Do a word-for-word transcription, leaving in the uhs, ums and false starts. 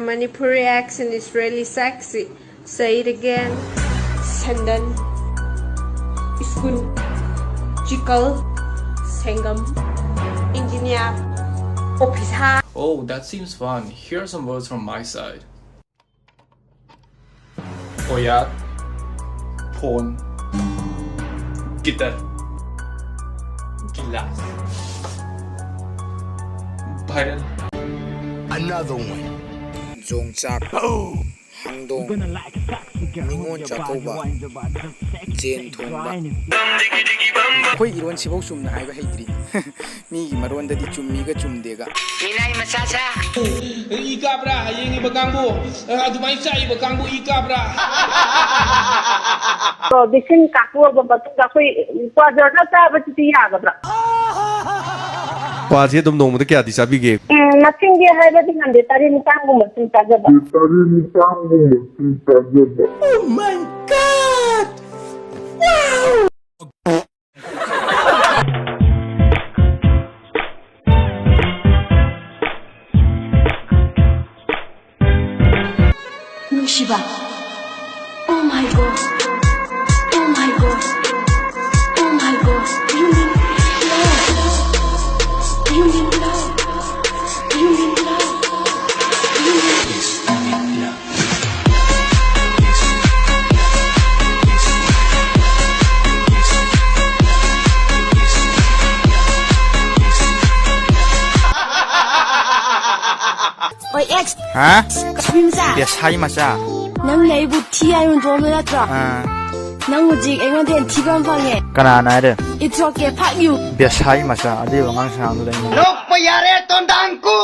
Manipuri accent is really sexy. Say it again. Sandan, school, chickle, sangam, engineer, officer. Oh, that seems fun. Here are some words from my side. Oyat, phone, guitar, glass, viral. Another one. ꯖꯣꯡꯆꯥꯛ, ꯍꯪꯗꯣꯡ, Ningol Chakkouba, ꯖꯦꯟ ꯊꯣꯡꯕ꯫ ꯑꯩꯈꯣꯏ ꯏꯔꯣꯟꯁꯤꯐꯧ ꯆꯨꯝꯅ ꯍꯥꯏꯕ ꯍꯩꯇ꯭ꯔꯤ꯫ ꯃꯤꯒꯤ ꯃꯔꯣꯟꯗꯗꯤ ꯆꯨꯝꯃꯤꯒ ꯆꯨꯝꯗꯦꯒ꯫ ꯃꯤꯅꯥꯏ ꯃꯆꯥꯁꯦ꯫ E ꯀꯥꯕ꯭ꯔꯥ? ꯍꯌꯦꯡ ꯏꯕ ꯀꯥꯡꯕꯨ, ꯑꯗꯨꯃꯥꯏꯅ ꯆꯥꯏꯕ ꯀꯥꯡꯕꯨ ꯏ ꯀꯥꯕ꯭ꯔꯥ? ꯑꯣ, vaccine ꯀꯥꯞꯊꯣꯛꯑꯕ ꯃꯇꯨꯡꯗ ꯑꯩꯈꯣꯏ ꯀ꯭ꯋꯥ ꯖꯔꯗ ꯆꯥꯕꯁꯤꯗꯤ ꯌꯥꯒꯗ꯭ꯔꯥ? ꯀ꯭ꯋꯥꯁꯦ ꯑꯗꯨꯝ ꯅꯣꯡꯃꯗ ꯀꯌꯥꯗꯤ ꯆꯥꯕꯤꯒꯦ? ꯎꯝ, ꯃꯁꯤꯡꯗꯤ ꯍꯥꯏꯕꯗꯤ ꯉꯝꯗꯦ, ꯇꯔꯦꯠ ꯅꯤꯄꯥꯟꯒꯨꯝꯕ ꯁꯨꯝ ꯆꯥꯖꯕ꯫ ꯇꯔꯦꯠ ꯅꯤꯄꯥꯟꯒꯨꯝꯕ ꯁꯨꯝ ꯆꯥꯖꯕ꯫ Oh my God! Wow! ꯅꯨꯡꯁꯤꯕ꯫ Oh my God. Oh my God. Oh my God. You mean love. You mean love. You mean love. You mean love. ꯑꯣꯏ ꯑꯦꯛꯁ꯫ ꯍꯥ? ꯀꯛꯆꯤꯡ ꯃꯆꯥ꯫ ꯕꯦꯁꯥꯏ ꯃꯆꯥ꯫ ꯅꯪꯅ ꯑꯩꯕꯨ ꯊꯤ ꯍꯥꯏ ꯍꯨꯟꯗꯣꯛꯑꯝꯕ ꯅꯠꯇ꯭ꯔꯣ? ꯑꯥ꯫ ꯅꯪ ꯍꯧꯖꯤꯛ ꯑꯩꯉꯣꯟꯗ ꯍꯦꯟꯅ ꯊꯤꯕ ꯑꯃ ꯐꯪꯉꯦ꯫ ꯀꯅꯥꯅ ꯍꯥꯏꯔꯦ? It's okay, fuck you. ꯕꯦꯁꯥꯏ ꯃꯆꯥ, ꯑꯗꯨꯏꯕ ꯑꯉꯥꯡ ꯁꯉꯥꯡꯗꯨꯗ ꯑꯩꯉꯣꯟꯗ꯫ ꯅꯣꯛꯄ ꯌꯥꯔꯦ, ꯇꯣꯟꯗꯥꯡ ꯀꯨ!